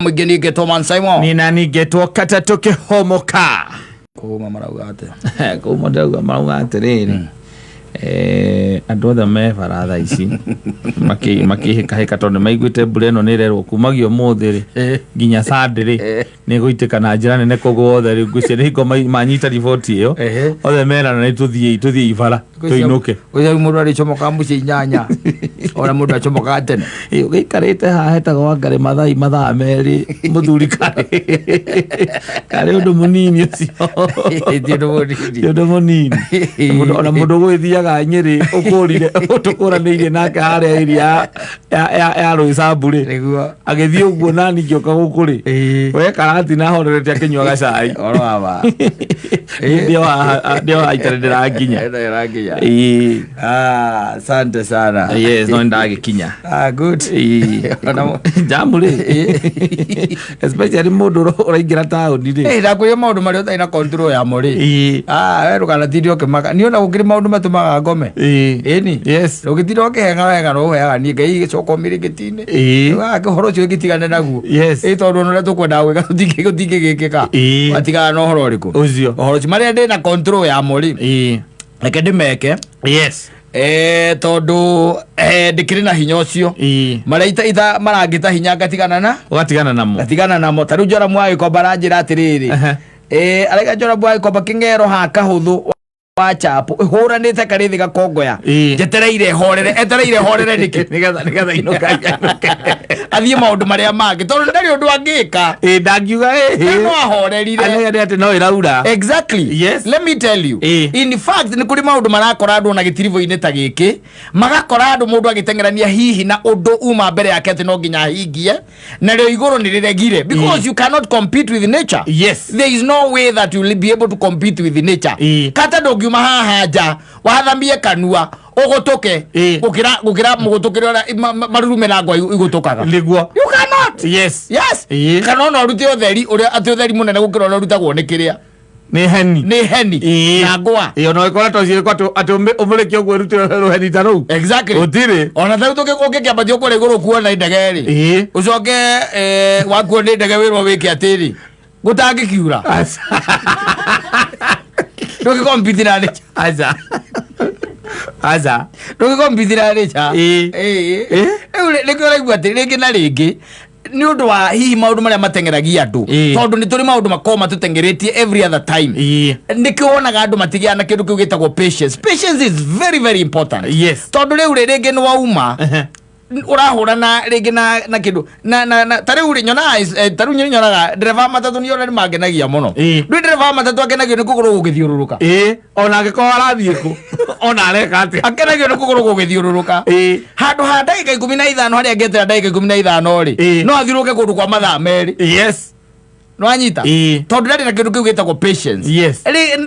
Mũingĩ ningĩ Thomas Simon. Nĩ nani ngetwo katatũ kĩhomoka. Kũma marauga atĩa? Kũma ndauga marauga atĩrĩrĩ, andũ othe me bara thaa ici makĩhĩkahĩka tondũ nĩmaiguĩte mbura ĩno nĩ ĩrerwo kumagia ũmũthĩ rĩ nginya Sunday rĩ nĩ ĩgũitĩka na njĩra nene, koguo othe rĩu ngwĩciria nĩ hingo manyita riboti ĩyo, othe merana nĩ tũthiĩi bara tũinũke. Gwĩcia mũndũ arĩcomokaga mũciĩ 8 ona mũndũ acomokaga tene. Ĩ, ũgĩikarĩte haha hetagwo Wangarĩ Mathai mathaa 2 mũthuri, karĩ ũndũ mũnini ũcio. Ti ũndũ mũnini. Ti ũndũ mũnini. Mũndũ- ona mũndũ ũgũgĩthiaga Nyĩrĩ ũkũrire tũkũranĩirie nake harĩa area ya Rũĩcambu rĩ, Nĩguo. agĩthiĩ ũguo nani ngĩũka gũkũ rĩ, we karatina ahorerete akĩnyua gacai. Ũhoro wa ma. Niĩ ndĩ o haha itarĩ ndĩrakinya. Ĩno ĩrakinya. Ĩĩ. Ah, asante sana. Yes, no ndagĩkinya. Ah, good. Ĩĩ. Jamu rĩ, especially mũndũ ũraingĩra taũni rĩ. Eh, ndakwĩra maũndũ marĩa ũtarĩ na control yamo rĩ. Ah, we ndũkanatinde ũkĩmaka. Niĩ ona gũkĩrĩ maũndũ matũmaga ngome. Ĩni. Ndũngĩtinda ũkĩhenga wega no ũheaga niĩ Ngai gĩcoka ũmĩrĩngĩti-inĩ. Ũhoro ũcio gĩtigane naguo. Ĩ tondũ ona ũrĩa tũkwendaga gwĩka gũtingĩgĩkĩka. Watigana na ũhoro ũrĩkũ? Ũcio. Ũhoro ũcio marĩa ndĩ na control yamo rĩ. Reke ndĩmeke. Tondũ ndĩkĩrĩ na hinya ũcio. Marĩa ita marangĩta hinya ngatigana na Ũgatigana namo. Ngatigana namo. Ta rĩu Joramu wa Gĩkomba aranjĩra atĩrĩrĩ, araiga Joramu wa Gĩkomba kĩng'ero ha kahũthũ wa chapo hũranĩte karĩthĩ gakongoya. Njetereire horere, etereire horere nĩkĩ? Nĩgetha inũka inũke. Athiĩ maũndũ marĩa mangĩ tondũ ndarĩ ũndũ angĩka. Ĩĩ, ndangiuga ĩĩ. No ahorerire. Anege nĩ atĩ no ĩraura. Exactly. Let me tell you. In fact, nĩ kũrĩ maũndũ marakora andũ ona gĩtiribũ-inĩ ta gĩkĩ, magakora andũ mũndũ agĩteng'erania hihi na ũndũ uma mbere yake atĩ no nginya ahingie, narĩo igũrũ nĩ rĩregire because you cannot compete with nature. There is no way that you will be able to compete with nature. Kata ndũngiuma haha nja wathamie kanua ũgũtũke gũkĩra mũgũtũkĩre ũrĩa marurume na ngwa igũtũkaga. Nĩguo. You cannot. Yes. Kana ona ũrute ũtheri ũrĩa atĩ ũtheri mũnene gũkĩra ũrĩa ũrutagwo nĩ kĩrĩa. Nĩ heni. Nĩ heni. Na ngwa. Ĩĩ, ona ũgĩkora to ciĩko atĩ ũmũrĩke ũguo ĩrute rũheni ta rũu. Exactly. Gũtirĩ. Ona ta rĩu ũngĩkĩambatia kũrĩa igũrũ kuona ndege rĩ. Ũcoke wakuo nĩ ndege wĩrwo wĩke atĩrĩ. Gũtangĩkiura. Ndũngĩkompiti na nature. Aca. Aca. Ndũngĩkompiti na nature. Ĩĩ. Rĩu nĩkĩo ũraigua atĩ rĩngĩ na rĩngĩ nĩ ũndũ wa hihi maũndũ marĩa mateng'eragia andũ, tondũ nĩ tũrĩ maũndũ makoragwo matũteng'eretie every other time, nĩkĩo wonaga andũ matigĩaga na kĩndũ kĩu gĩtagwo patience. Patience is very very important. Tondũ rĩu rĩ rĩngĩ nĩ wauma ũrahũrana rĩngĩ na kĩndũ na ta rĩu rĩ nyonaga ta rĩu nyonaga ndereba wa matatũ nĩ ona nĩ mangenagia mũno. Ndũĩ ndereba wa matatũ akenagio nĩ kũgũrũ gũgĩthiũrũrũka. Ĩĩ, ona angĩkorwo arathiĩ kũ, ona areka atĩa. Akenagio nĩ kũgũrũ gũgĩthiũrũrũka. Handũ ha ndagĩka 15 harĩa angĩetera ndagĩka 15 rĩ, no athiũrũrũke kũndũ kwa mathaa 2. Nĩwanyita? Tondũ ndarĩ na kĩndũ kĩu gĩtagwo patience.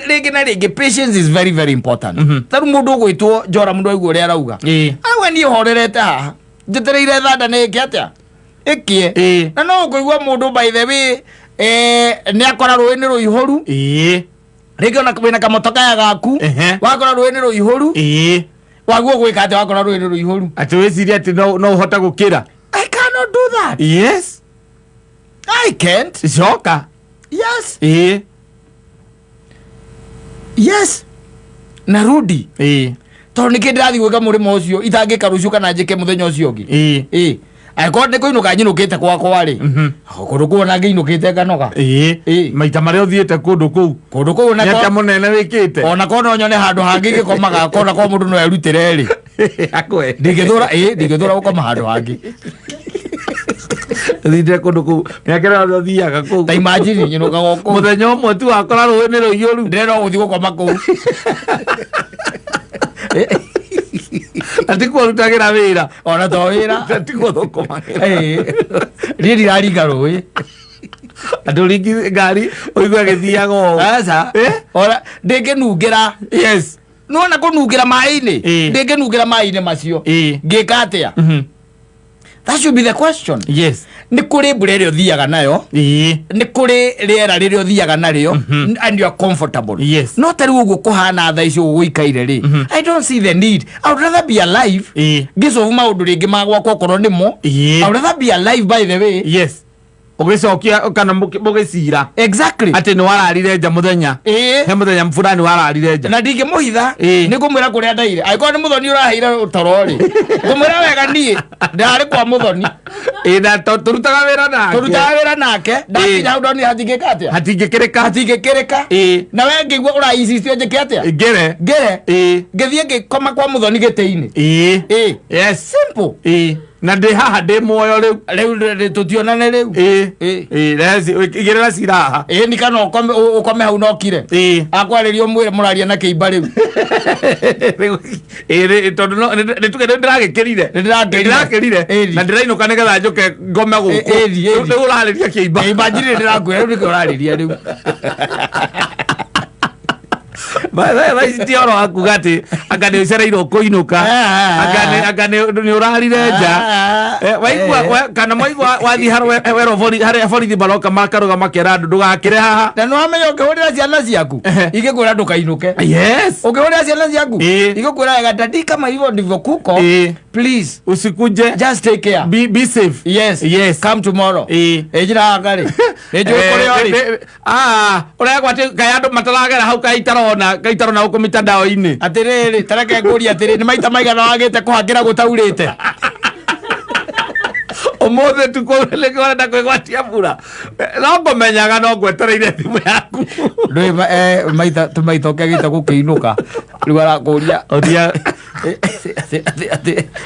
Rĩngĩ na rĩngĩ patience is very very important. Ta rĩu mũndũ ũgwĩtwo Njora, mũndũ aigua ũrĩa arauga, arauga niĩ horerete haha njetereire thanda nĩ ĩke atĩa ĩkĩe. Na no ũkũigua mũndũ, by the way, nĩ akora rũĩ nĩ rũihũru. Rĩngĩ ona wĩna kamoto kaya gaku, wakora rũĩ nĩ rũihũru. Waguo gwĩka atĩa wakora rũĩ nĩ rũihũru? Atĩ wĩcirie atĩ no ũhote gũkĩra. I cannot do that. I can't. Coka. Yes, narudi. Tondũ nĩkĩ ndĩrathiĩ gwĩka mũrĩmo ũcio itangĩka rũciũ kana njĩke mũthenya ũcio ũngĩ? Ĩĩ, angĩkorwo nĩ kũinũka nyinũkĩte gwakwa rĩ, kũndũ kũu ona ngĩinũkĩte nganoga. Maita marĩa ũthiĩte kũndũ kũu. Kũndũ kũu Nĩ atĩa mũnene wĩkĩte? Ona korwo no nyone handũ hangĩ gĩkomaga kona korwo mũndũ no erutĩre rĩ, Akwe. ndingĩthũra, ĩĩ, ndingĩthũra gũkoma handũ hangĩ. Ũthiĩte kũndũ kũu mĩaka ĩrĩa yothe ũthiaga kũu. Ta imagine nyinũkaga o kũu. Mũthenya ũmwe tu wakora rũĩ nĩ rũiyũru. Ndĩrenda gũthiĩ gũkoma kũu. Na tikuo ũrutagĩra wĩra. Ona to wĩra. Na tikuo thũkũmagĩra. Ĩĩ. Niĩ ndiraringa rũĩ. Andũ ringi ngari ũigue agĩthiaga ũũ. Aca. Ona ndĩngĩnungĩra. Nĩwona kũnungĩra maĩ-inĩ? Ndĩngĩnungĩra maĩ-inĩ macio. Ngĩka atĩa? That should be the question. Nĩ kũrĩ mbura ĩrĩa ũthiaga nayo, nĩ kũrĩ rĩera rĩrĩa ũthiaga narĩo and you are comfortable. No ta rĩu ũguo kũhana thaa ici ũguo gũikaire rĩ, I don't see the need. I would rather be alive ngĩcobu maũndũ rĩngĩ ma gwakwa okorwo nĩmo. I would rather be alive, by the way. Ũgĩcokia kana mũgĩcira atĩ nĩ wararire nja mũthenya. He mũthenya fulani wararire nja. Na ndingĩmũhitha. Nĩ ngũmwĩra kũrĩa ndaire. Angĩkorwo nĩ Mũthoni ũraheire toro rĩ, ngũmwĩra wega niĩ ndarĩ kwa Mũthoni. Ĩĩ, na tũrutaga wĩra nake. Tũrutaga wĩra nake. Ndakinya hau ndonire hatingĩka atĩa? Hatingĩkĩrĩka. Hatingĩkĩrĩka. Na we ngĩigua ũra-insist njĩke atĩa? Ngere. Ngere. Ngĩthiĩ ngĩkoma kwa Mũthoni gĩtĩ-inĩ. Yes. Simple. Na ndĩ haha ndĩ muoyo rĩu. Rĩu tũtionane rĩu. Ĩĩ, igĩrĩra cira haha. Ĩĩ, ni kana ũkome hau na ũkire. Akwarĩria ũmwĩre mũraria na kĩimba rĩu. Ĩĩ, tondũ nĩ tuge nĩ ndĩragĩkĩrire. Nĩ ndĩrakĩrire. Nĩ ndĩrakĩrire. Na ndĩrainũka nĩgetha njũke ngome gũkũ. Ĩĩ. Rĩu ũrarĩria kĩimba. Ĩĩ, imagine ndĩrakwĩra rĩu nĩkĩo ũrarĩria rĩu. Thaa ici ti ũhoro wa kuga atĩ anga nĩ ũcereirwo kũinũka, anga nĩ ũrarire nja. Waigua kana mwaigua wathiĩ harĩa werwo harĩa borithi maroka makarũga makera andũ ndũgakĩre haha. Na nĩ wamenya ũngĩhũrĩra ciana ciaku ingĩkwĩra ndũkainũke. Yes. Ũngĩhũrĩra ciana ciaku ingĩkwĩra wega, daddy, kama hivyo ndivyo kuko, please usikuje, just take care, be safe. Yes. Yes. Come tomorrow. Ĩĩ, njĩra haha rĩ, nĩ njũĩ kũrĩa ũrĩ. Ũregwa atĩ kaĩ andũ mataragera hau kaĩ itarona, kaĩ itarona gũkũ mitandao-inĩ. Atĩrĩrĩ, tareke ngũrie atĩrĩ, nĩ maita maigana wagĩte kũhangĩra gũtaurĩte? Ũmũthĩ tu nĩkĩo ũrenda kwĩgwatia mbura. No ngũmenyaga, no ngwetereire thimũ yaku. Ndũĩ maita tũmaita ũkĩagĩte gũkĩinũka, rĩu arakũria Ũria.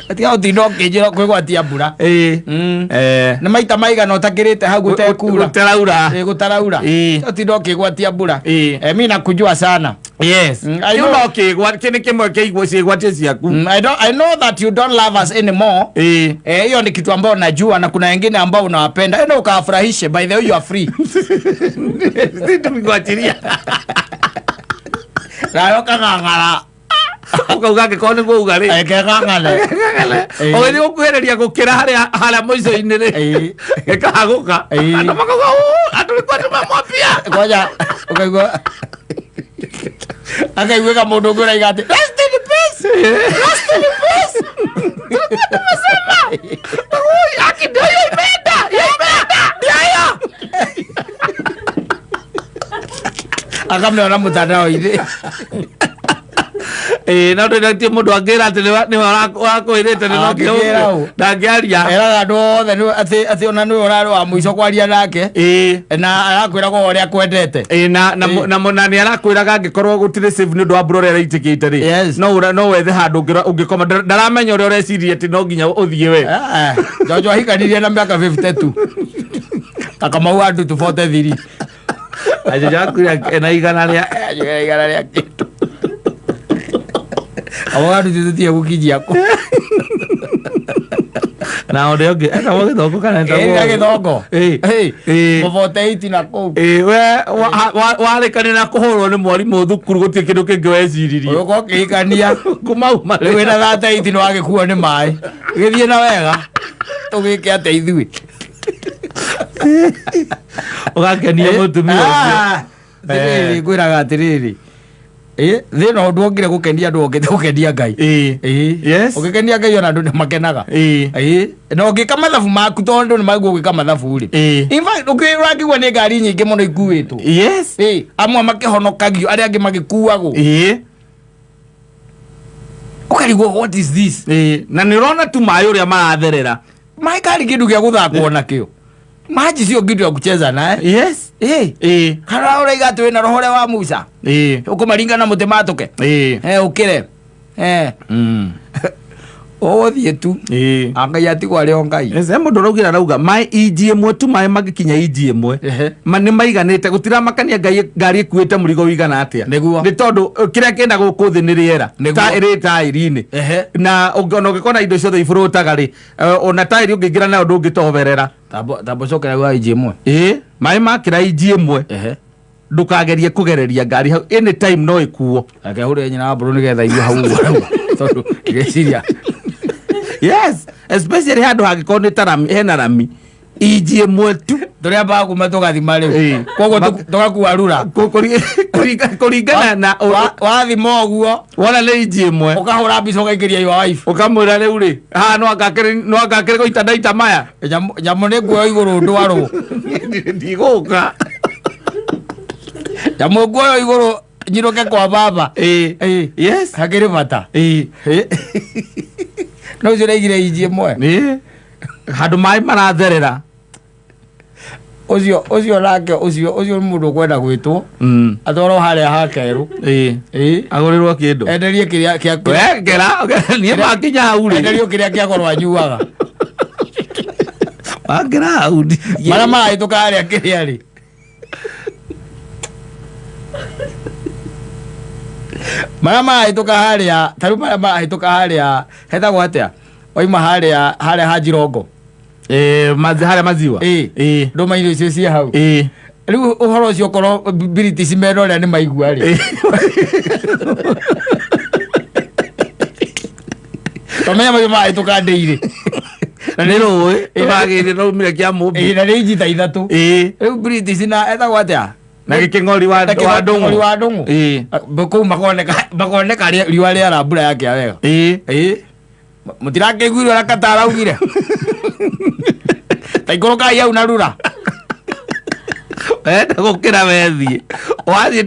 Atĩ ũtinda ũkĩnjĩra kwĩgwatia mbura. Nĩ maita maigana ũtakĩrĩte hau gũtekura? Gũtaraura. Ĩĩ, gũtaraura. Ũtinda ũkĩgwatia mbura. Mi nakujua sana. Yes. I Kĩu know. no kĩgwa, kĩ nĩ kĩmwe kĩa igwa ciĩgwatie ciaku. I know that you don't love us anymore. Hiyo ni kitu ambayo najua, na kuna wengine ambao unawapenda. Enda ukawafurahishe. By the way, you are free. Tũgwachiria. Nayo kang'ang'ara. Ũkauga angĩkorwo nĩguo uga rĩ. Keng'ang'ane. Ũgĩthiĩ gũkuhĩrĩria gũkĩra harĩa mũico-inĩ rĩ. Gĩkahagũka. Andũ makauga, Ũ, andũ nĩkuo tumemwambia. Ngoja, ũkaigua. Akaiguĩka mũndũ ũngĩ ũraiga atĩ, Rest in peace. Rest in peace. Tulikuwa tumesema. Ui, aki ndio hiyo imeenda. Hiyo imeenda. Ndio hiyo. Akamĩona mũtandao-inĩ. Ĩĩ, no ndĩretie mũndũ angĩra atĩ nĩwe ũrakwĩrĩte nĩ no kĩo Angĩkĩra ũ? ndangĩaria. Eraga andũ othe atĩ ona nĩwe ũrarĩ wa mũico kwaria nake. Na arakwĩra kwa ũrĩa akwendete. Ĩĩ, na nĩ arakwĩraga angĩkorwo gũtirĩ safe nĩ ũndũ wa mbura ũrĩa ĩraitĩkĩte rĩ, no wethe handũ ũngĩkoma. Ndaramenya ũrĩa ũreciria atĩ no nginya ũthiĩ we. Jojo ahikanirie na mĩaka 52. Akamau wa ndutu 43. Ajojo akuire ena igana rĩa Ajojo igana rĩa kĩndũ. Kamau wa ndutu tũtirĩ gũkinyia kũ. Na ũrĩa ũngĩ etagwo Gĩthongo kana etagwo Ĩĩ, Gĩthongo. Ĩĩ. Ĩĩ. Ĩĩ. Mũbote iti na kũu. Ĩĩ, we warĩkania na kũhũrwo nĩ mwarimũ thukuru gũtirĩ kĩndũ kĩngĩ weciririe. Ũgũkorwo ũkĩhikania. Kumauma Rĩu wĩna thate iti nĩ wagĩkuo nĩ maĩ. Gĩthiĩ na wega. Tũgĩke atĩa ithuĩ? Ũgakenia mũtumia ũcio. Atĩrĩrĩ, ngwĩraga atĩrĩrĩ. Thĩna ũndũ wokire gũkenia andũ okĩte gũkenia Ngai. Yes. Ũgĩkenia Ngai ona andũ nĩ makenaga. Na ũngĩka mathabu maku tondũ nĩ maguo ũgĩka mathabu rĩ. In fact, ũrakĩigua nĩ ngari nyingĩ mũno ikuĩtwo. Amwe makĩhonokagio, arĩa angĩ magĩkuagwo. Ũkarigwo what is this? Na nĩ ũrona tu maĩ ũrĩa maratherera. Maĩ karĩ kĩndũ gĩa gũthakwo nakĩo. Maji sio kitu ya kucheza naye. Yes. Kana ũraiga atĩ wĩna roho ũrĩa wa Musa. Ũkũmaringa na mũtĩ matũke. Ũkĩre. Ũgũthiĩ tu. Ngai atigwo arĩ o Ngai. Yes, he mũndũ ũraugire arauga maĩ inji ĩmwe tu, maĩ mangĩkinya inji ĩmwe. Ma nĩ maiganĩte gũtiramakania ngai ngari ĩkuĩte mũrigo ũigana atĩa. Nĩguo. Nĩ tondũ kĩrĩa kĩenda gũkũ thĩ nĩ rĩera. Nĩguo. Ta ĩrĩ taĩri-inĩ. Na ona ũngĩkona indo ciothe ibũrũtaga rĩ, ona taĩri ũngĩingĩra nayo ndũngĩtoberera. Tambo cokera gwa inji ĩmwe. Maĩ makĩra inji ĩmwe. Ndũkagerie kũgereria ngari hau anytime no ĩkuo. Reke hũre nyina wa mbũrũ nĩgetha igue hau ũguo arauga. Tondũ ngĩciria. Yes, especially handũ hangĩkorwo nĩ ta rami, hena rami. Inji ĩmwe tu. Tũrĩambaga kuma tũgathima rĩu. Ĩĩ. Koguo tũgakua rura. Kũringana na Wathima ũguo, wona nĩ inji ĩmwe, ũkahũra mbica ũgaikĩria your wife. Ũkamwĩra rĩu rĩ, haha no angakĩrĩ, no angakĩrĩ gũita ndaita maya. Nyamũ nĩ nguoyo igũrũ ndwarwo. Ndigũka. Nyamũ nguoyo igũrũ nyinũke kwa baba. Ĩĩ. Ĩĩ. Yes. Hakĩrĩ bata. Ĩĩ. No ũcio ũraigire inji ĩmwe. Ĩĩ, handũ maĩ maratherera. Ũcio nake ũcio nĩ mũndũ ũkwenda gwĩtwo atwarwo harĩa ha kerũ. Ĩĩ. Ĩĩ. Agũrĩrwo kĩndũ. Enderie kĩrĩa kĩa wengera niĩ makinya hau rĩ, enderio kĩrĩa kĩa goro anyuaga. Wangera hau marĩa marahĩtũka harĩa kĩrĩa rĩ, marĩa marahĩtũka harĩa, ta rĩu marĩa marahĩtũka harĩa hetagwo atĩa, waima harĩa ha Njirongo? Ĩĩ, harĩa maziwa. Ĩĩ. Ĩĩ. Ndũma irio icio ciĩ hau. Ĩĩ. Rĩu ũhoro ũcio okorwo British mena ũrĩa nĩ maigua rĩ, tomenya macio marahĩtũka ndĩirĩ. Na nĩ rũĩ rũragĩire raumire kĩa mũmbi. Ĩĩ, na nĩ inji ta 3. Ĩĩ. Rĩu British na etagwo atĩa? Na gĩkĩng'ori wa Na wa Kĩng'ori ndũng'ũ. Wa ndũng'ũ. Ĩĩ. Kũu makoneka riũa rĩara, mbura yakĩa wega. Ĩĩ. Ĩĩ, mũtirakĩiguire ũrĩa kata araugire, ta ikũrũkai hau na rura. Enda gũkĩra wethiĩ wathiĩ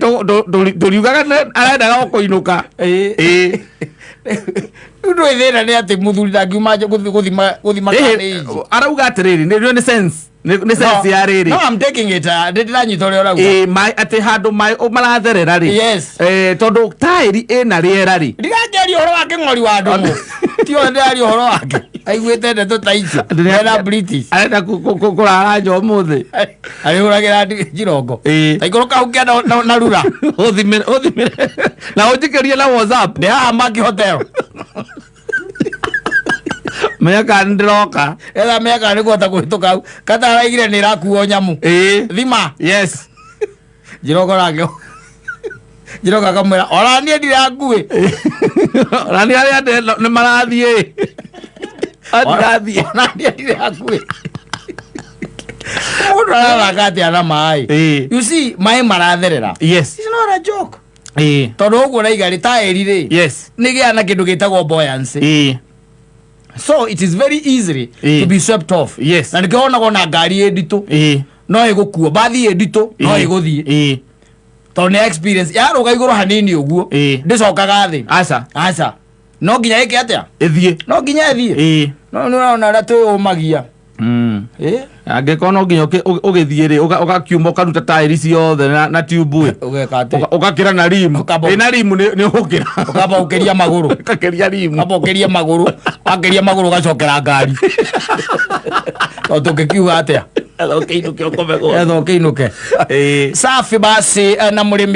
tũriugaga arendaga o kũinũka. Ĩĩ. Ĩĩ. Rĩu ndũĩ thĩna nĩ atĩ mũthuri ndangiuma nja gũthima kana nĩ inji. Arauga atĩrĩrĩ, nĩ sense, nĩ sense ya rĩrĩ. No, I'm taking it, ndĩranyita ũrĩa ũrauga. Ĩĩ, maĩ atĩ handũ maĩ maratherera rĩ. Yes. Tondũ taĩri ĩna rĩera rĩ. Ndirakĩaria ũhoro wa kĩng'ori wa ndũng'ũ, ti ũyũ ndĩraria ũhoro wake aiguĩte ndeto ta icio mena British. Arenda kũrara nja ũmũthĩ. Arĩhũragĩra njirongo. Ĩĩ. Ta ikũrũka hau kĩanda na rura. Ũthimĩre, ũthimĩre na ũnjikĩrie na WhatsApp. Ndĩ haha Maki Hotel. Menya kana nĩ ndĩroka. Etha mĩaka nĩ kũhota kũhĩtũka hau kata araigire nĩ ĩrakuo nyamũ. Ĩĩ. Thima. Yes. Njirongo nake njirongo akamwĩra ona niĩ ndirakuĩ. Ona nĩ arĩa nĩ marathiĩ, ndirathiĩ. Ona niĩ ndirakuĩ. Mũndũ arathaka atĩa na maĩ? Ĩĩ. You see, maĩ maratherera. Yes. It's not a joke. Ĩĩ. Tondũ ũguo ũraiga rĩ, taĩri rĩ, Yes. nĩ gĩa na kĩndũ gĩtagwo buoyancy. Ĩĩ. So it is very easy Ĩĩ. to be swept off. Yes. Na nĩkĩo wonaga ona ngari ĩ nditũ Ĩĩ. no ĩgũkuo, mbathi ĩ nditũ no ĩgũthiĩ, Ĩĩ. tondũ nĩ experience yarũga igũrũ hanini ũguo, Ĩĩ. ndĩcokaga thĩ. Aca. Aca, no nginya ĩke atĩa? Ĩthiĩ. No nginya ĩthiĩ. Ĩĩ. No nĩ ũrona ũrĩa twĩyũmagia. Ĩ. Angĩkorwo no nginya ũgĩthiĩ rĩ, ũgakiuma ũkaruta taĩri ciothe na tube ĩ. Ũgeka atĩ Ũgakĩra na rimu. Ĩ, na rimu nĩ ũgũkĩra. Ũkamba ũkĩria magũrũ. Ũgakĩria rimu. Ũkamba ũkĩrie magũrũ, wakĩria magũrũ ũgacokera ngari, tondũ tũngĩkiuga atĩa? Etha ũkĩinũke ũkome gwothe. Etha ũkĩinũke. Ĩĩ. Safi basi, na mũrĩmi.